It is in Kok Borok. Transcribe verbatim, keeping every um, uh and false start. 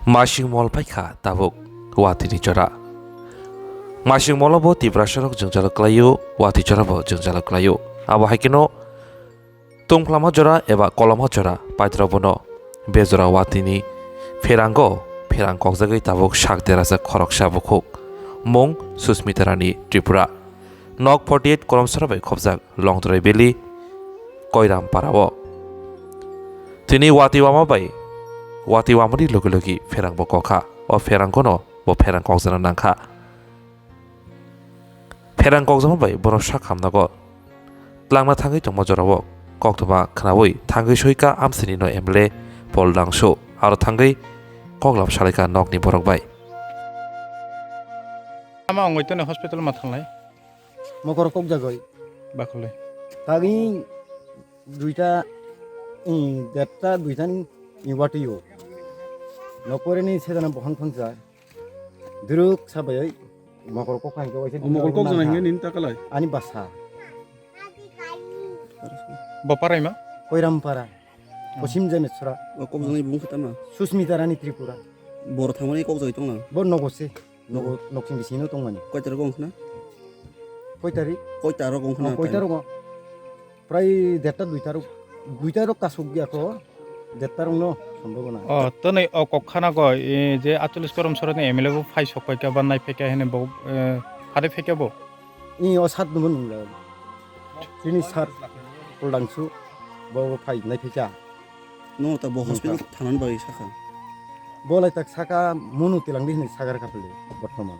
Masing mol paikha tabuk watini jora. Masing molo bo Tiprasarok jwngjalo klaio, wati jora bo jwngjalo klaio. Abo hai kheno tungphlama jora eba koloma jora paidrok bono bejora watini pherango pherang kokjagwi tabuk sak derajak khoroksa bukhuk mung Susmita Rani Tripura. Nok forty eight Kolomsora bai khobjak Longtrai Valley Koiram Parao. Tini wati wama bai wati wamani logi logi pherang bo kokha. O pherang kono bo pherang kokjana nangkha. Pherang kokjama bai bono sak hamnago. Tlangna thangwi tongma jorao koktwma khnaui thangwi soika amsini no M L A Paul Dangsu aro thangwi koklam salaika nokni borok bai. Ama ongoi toni hospital ma thanglai. Mokoro kokjagoi. Bakhole. Tagwi duita, i, detta duita ni, i, watio. Nokore ni sedana bohon phangsa. Duruk sabayoi mokoro kok hangke waisa. O mokoro kok jana hingke nini takalai. Ani basa. Bo parai ma? Koiram para. Posim Jameswara. O kok jana bung khitama. Susmita Rani Tripura. Bor thangmani kok jai tongna. Bo nogo se. Nogo, noksing bisingno tongmani. Koita rok wngkhna? Koi tarik? Koita rok wngkhna? Oh, koita rok. Prai derta duita rok. Duita rok kasuk ya ko. Derta rok no, sombhobo na. Oh, toni o kok khana go, e, je Acholish Korom Soroni M L A bo phai sok paika ba nai paika hene bo, e, phare paika bo? I o sat nubo nungla. Tini sat Kuldangsu bo phai nai paika. No ta bo hospital thanan bai saka. Bo lai tak saka munu tilangdi hini sagar kapli bortoman.